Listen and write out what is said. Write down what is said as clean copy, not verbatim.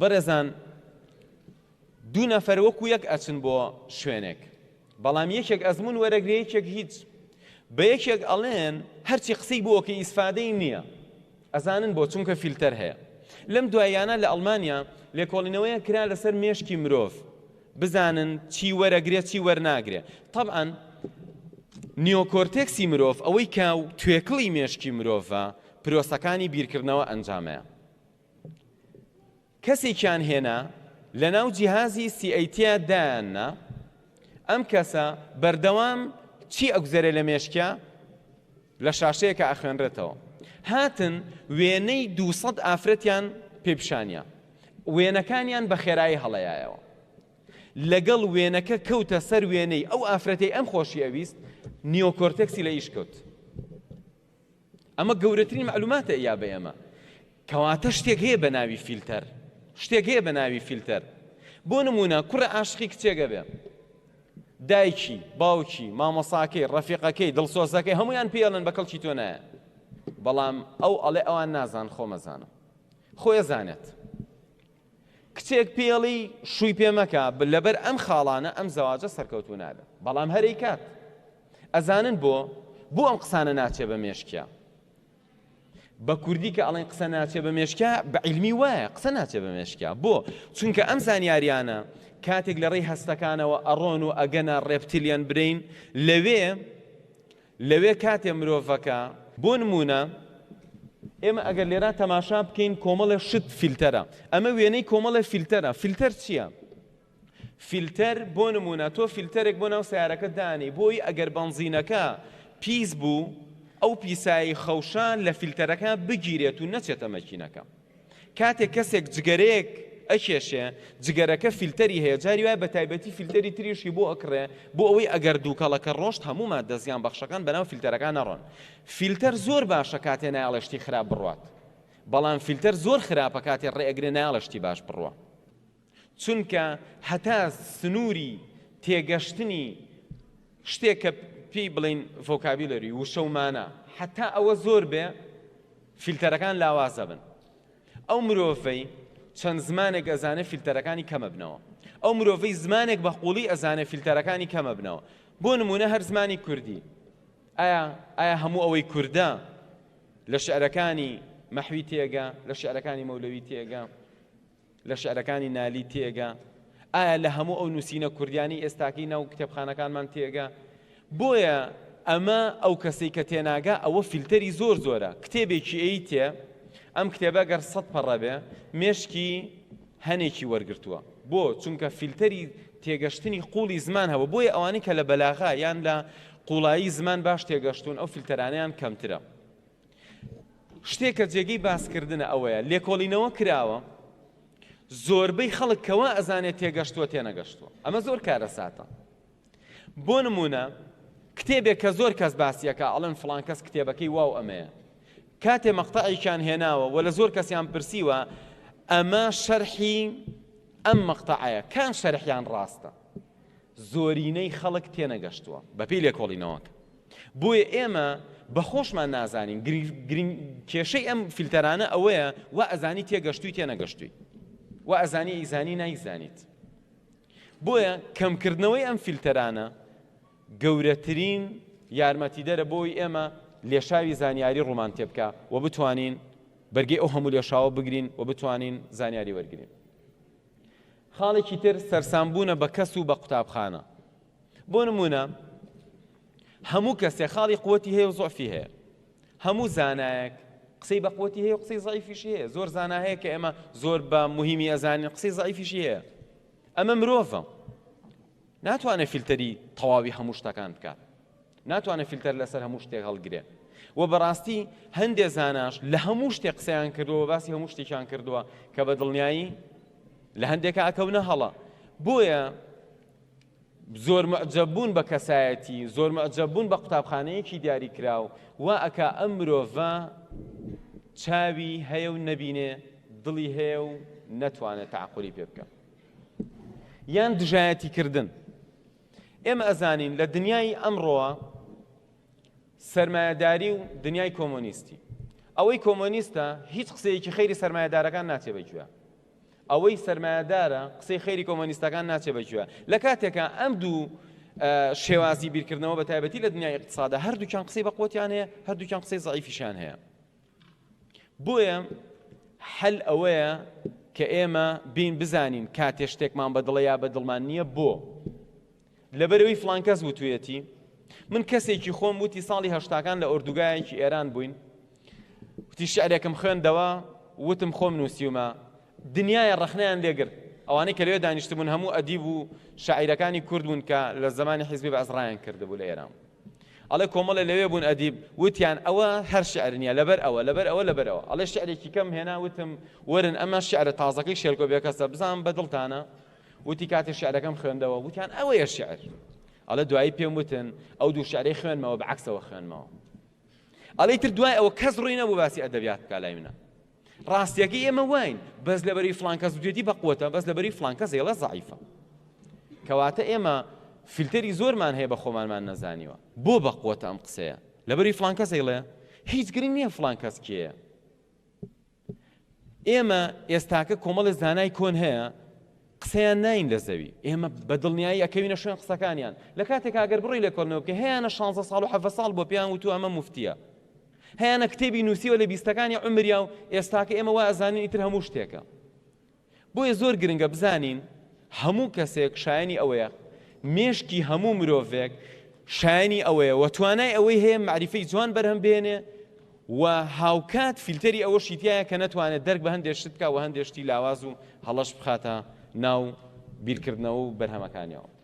بەڕێزان دوو نەفەر وەکو یەک ئەچن بۆ شوێنێک بەڵام یەکێک ئەزمون وەرەگرێ یەکێک هیچ بە یەکێک ئەڵێن هەرچی قسەی بۆکە ئیسفادەی نییە ئەزانن بۆ چونکە فیلتەر هەیە لەم دواییانە لە ئەڵمانیا لێکۆڵینەوەیە کرا لەسەر مێشکی مرۆڤ بزانن چی وەرەگرێ چی وەرناگرێ تەبعەن neocortex ی مرۆڤ ئەوەی کە توێکڵی مێشکی مرۆڤە پرۆسەکانی بیرکردنەوە ئەنجامەیە کەسێکیان هێنا لەناو جیهازی CAT دایاننا، ئەم کەسە بەردەوام چی ئەگوزەرێ لە مێشکیا لە شاشەیەکا ئەخوێنرێتەوە. هاتن وێنەی 200 ئافرەتیان پێ پیشانیا، وێنەکانیان بە خێرایی هەڵەیایەوە. لەگەڵ وێنەکە کەوتە سەر وێنەی ئەو ئافرەتەی ئەم خۆشی ئەویست، neocortex ی لە ئیش کەوت. ئەمە گەورەترین مەعلوماتە ئیا بە ئێمە. کەواتە شتێک هەیە بە ناوی فیلتەر. شتێک هەیە بە ناوی فیلتەر. بۆ نموونە کوڕە عاشقی کچێک ئەبێ. دایکی، باوکی، مامۆساکەی، ڕەفیقەکەی، دڵسۆزەکەی هەموویان پێی ئەڵێن بە کەڵکی تۆ نایە. بەڵام ئەو ئەڵێ ئەوان نازان خۆم ئەزانم. خۆی ئەزانێت. کچێک پێی ئەڵێی شووی پێ مەکە لەبەر ئەم خاڵانە ئەم زەواجە سەرکەوتوو نابێ. بەڵام هەر ئەیکات. ئەزانن بۆ؟ بۆ ئەم قسانە ناچێ بە مێشکیا؟ بە کوردی کە ئەڵێن قسە ناچێ بە مێشکیا بە عیلمی وایە قسە ناچێ بە مێشکیا بۆ؟ چونکە ئەم زانیاریانە کاتێک لە ڕێی هەستەکانەوە ئەڕۆن و ئەگەنە reptilian brain لەوێ لەوێ کاتێ مرۆڤەکە بۆ نمونە ئێمە ئەگەر لێرا تەماشا بکەین کۆمەڵێ شت فیلتەرە ئەمە وێنەی کۆمەڵێ فیلتەرە فیلتەر چییە؟ فیلتەر، بۆ نموونە تۆ فیلتەرێک بۆ ناو سەیارەکەت دانێی بۆی ئەگەر بەنزینەکە پیس بوو ئەو پیسایی خەوشە لە فیلتەرەکە بگیرێت و نەچێتە مەکینەکە. کاتێک کەسێک جگەرەیەک ئەکێشێ جگەرەکە فیلتەری هەیە جاری وایە بە تایبەتی فیلتەری تریشی بۆ ئەکڕێ بۆ ئەوەی ئەگەر دووکەڵەکە ڕۆشت هەموو ماددە زیان بەخشەکان بەناو فیلتەرەکە نەڕۆن. فیلتەر زۆر باشە کاتێ نایەڵێ شتی خراپ بڕوات بەڵام فیلتەر زۆر خراپە کاتێ ڕێ ئەگرێ نایەڵێ شتی باش بڕوا. چونکە هەتا سنووری تێگەشتنی شتێک کە پێی بڵێین vocabulary، وشە و مانا، هەتا ئەوە زۆر بێ فیلتەرەکان لاواز ئەبن. ئەو مرۆڤەی چەند زمانێک ئەزانێ فیلتەرەکانی کەم ئەبنەوە. ئەو مرۆڤەی زمانێک بە قووڵی ئەزانێ فیلتەرەکانی کەم ئەبنەوە. بۆ نموونە هەر زمانی کوردی. ئایا ئایا هەموو ئەوەی کوردە لە شیعرەکانی مەحوی تێگا، لە شیعرەکانی مەولەوی تێگا؟ لە شیعرەکانی نالی تێگا؟ ئایا لە هەموو ئەو نووسینە کوردیانەی ئێستاکەی ناو کتێبخانەکانمان تێگا؟ بۆیە ئەمە ئەو کەسەی کە تێناگا ئەوە فیلتەری زۆر زۆرە کتێبێکی ئەیتێ ئەم کتێبە گەر سەد پەڕە بێ مێشکی هەنێکی وەرگرتووە بۆ چونکە فیلتەری تێگەشتنی قوڵی زمان هەبوو بۆیە ئەوانەی کە لە بەلاغا یان لە قوڵایی زمان باش تێگەشتوون ئەو فیلتەرانەیان کەمترە شتێک کە جێگەی باسکردنە ئەوەیە لێکۆڵینەوە کراوە زۆربەی خەڵک کەوا ئەزانێت تێگەشتووە تێنەگەشتووە ئەمە زۆر کارەساتە بۆ نمونە کتێبێک کە زۆر کەس باسیەکە ئەڵێن فڵان کەس کتێبەکەی واو ئەمەیە کاتێ مەقتەعێکیان هێناوە و لە زۆر کەسیان پرسیوە ئەمە شەرحی ئەم مەقتەعەیە کام شەرحیان ڕاستە زۆرینەی خەڵک تێنەگەشتووە بەپێی لێکۆڵینەوەکە بۆیە ئێمە بە خۆشمان نازانین گرنگ کێشەی ئەم فیلتەرانە ئەوەیە وا ئەزانی تێگەشتووی تێنەگەشتووی وا ئەزانی ئەیزانی نایزانیت بۆیە کەمکردنەوەی ئەم فیلتەرانە گەورەترین یارمەتیدەرە بۆی ئێمە لێشاوی زانیاری ڕوومان تێبکا و بتوانین بەرگەی ئەو هەموو لێشاوە بگرین و بتوانین زانیاری وەرگرین. خاڵێکی تر سەرسامبوونە بە کەس و بە قوتابخانە. بۆ نموونە هەموو کەسێک خاڵی قوتی هەیە و زۆفی هەیە. هەموو زانایەک قسەی بە قوتی هەیە و قسەی زەعیفیشی هەیە. زۆر زانا هەیە کە ئێمە زۆر بە موهیمی ئەزانین قسەی زەعیفیشی هەیە. ئەمە مرۆڤە. ناتوانێت فیلتەری تەواوی هەموو شتەکان بکات. ناتوانێت فیلتەر لەسەر هەموو شتێک هەڵگرێ و بەڕاستی هەندێ زاناش لە هەموو شتێک قسەیان کردووە باسی هەموو شتێکیان کردووە کە بە دڵنیایی لە هەندێکا ئەکەونە هەڵە بۆیە زۆر معجب بوون بە کەسایەتی زۆر معجب بوون بە قوتابخانەیەکی دیاریکراو وا ئەکا ئەم مرۆڤە چاوی هەیە و نەبینێ دڵی هەیە و نەتوانێت تەعقولی پێ بکە یان دژایەتی کردن ئێمە ئەزانین لە دنیای ئەمڕۆوە سەرمایەداری و دنیای کۆمۆنیستی ئەوەی کۆمۆنیستە هیچ قسەیەکی خەیری سەرمایەدارەکان ناچێ بە گوێ. ئەوەی سەرمایەدارە قسەی خەیری کۆمۆنیستەکان ناچێ بە کوێ. لە کاتێکا ئەم دوو شێوازی بیرکردنەوە بە تایبەتی لە دنیای ئیقتسادا هەردووکیان قسەی بەقوەتیان هەیە، هەردووکیان قسەی زەعیفیشیان هەیە. بۆیە حەل ئەوەیە کە ئێمە بین بزانین کاتێ شتێکمان بەدڵە یا بەدڵمان نییە بۆ لەبەرئەوەی فڵان کەس وتویەتی. من کەسێکی خۆم وتی ساڵی هەشتاکان لە ئۆردوگایەکی ئێران بووین وتی شعرێکم خوێندەوە وتم خۆم نووسیومە دنیایە ڕەخنەیان لێگرت ئەوانەی کە لەوێ دانیشتبوون هەموو ئەدیب و شاعیرەکانی کورد بوون کە لە زمانی حیزبی بەعس ڕایان کردبوو لە ئێران ئەڵێ کۆمەڵێ لەوێ بوون ئەدیب وتیان ئەوە هەر شعر نییە لەبەر ئەوە لەبەر ئەوە لەبەر ئەوە ئەڵێ شعرێکی کەم هێنا وتم وەرن ئەمە شعرە تازەکەی شێرکۆ بێکەسە بزانم بە دڵتانە وتی کاتێ شعرەکەم خوێندەوە وتیان ئەوەیە شعر ئەڵێ دوایی پێم وتن ئەو دوو شعرەی خوێنمەوە بە عەکسەوە خوێنمەوە ئەڵێ تر دوای ئەوە کەس ڕووی نەبوو باسی ئەدەبیات بکا لای منە ڕاستیەکەی ئێمە واین بەس لەبەری فلان کەس وتێتی بە قوتە بەس لەبەری فلان کەس ئێڵە زەعیفە کەواتە ئێمە فیلتەری زۆرمان هەیە بە خۆمانمان نەزانیوە بۆ بە قوتە ئەم قسەیە لەبەری فلان کەس ئەیڵێ هیچ گرنگ نییە فلان کەس کێیە ئێمە ئێستاکە کۆمەڵێ زانای کۆن هەیە قسەیان ناین لە زەوی ئێمە بە دڵنیایی ئەکەوینە شوێن قسەکانیان لە کاتێک ئەگەر بڕی لێکۆڵنەوە بکەی هەیانە 16 ساڵ و 17 ساڵ بۆ پێیان وتووە ئەمە موفتیە هەیانە کتێبی نووسیوە لە بیستەکانی عومریا و ئێستاکە ئێمە وا ئەزانین ئیتر هەموو شتێکە بۆیە زۆر گرنگە بزانین هەموو کەسێک شایەنی ئەوەیە، مێشکی هەموو مرۆڤێک شایەنی ئەوەیە و توانای ئەوەی هەیە مەعریفەی جوان بەرهەم بهێنێ و هاوکات فیلتەری ئەوەشی تیایە کە نەتوانێت دەرک بە هەندێ شت بکا و هەندێ شتی لاواز و هەڵەش بخاتە ناو بیرکردنەوە و بەرهەمەکانیەوە.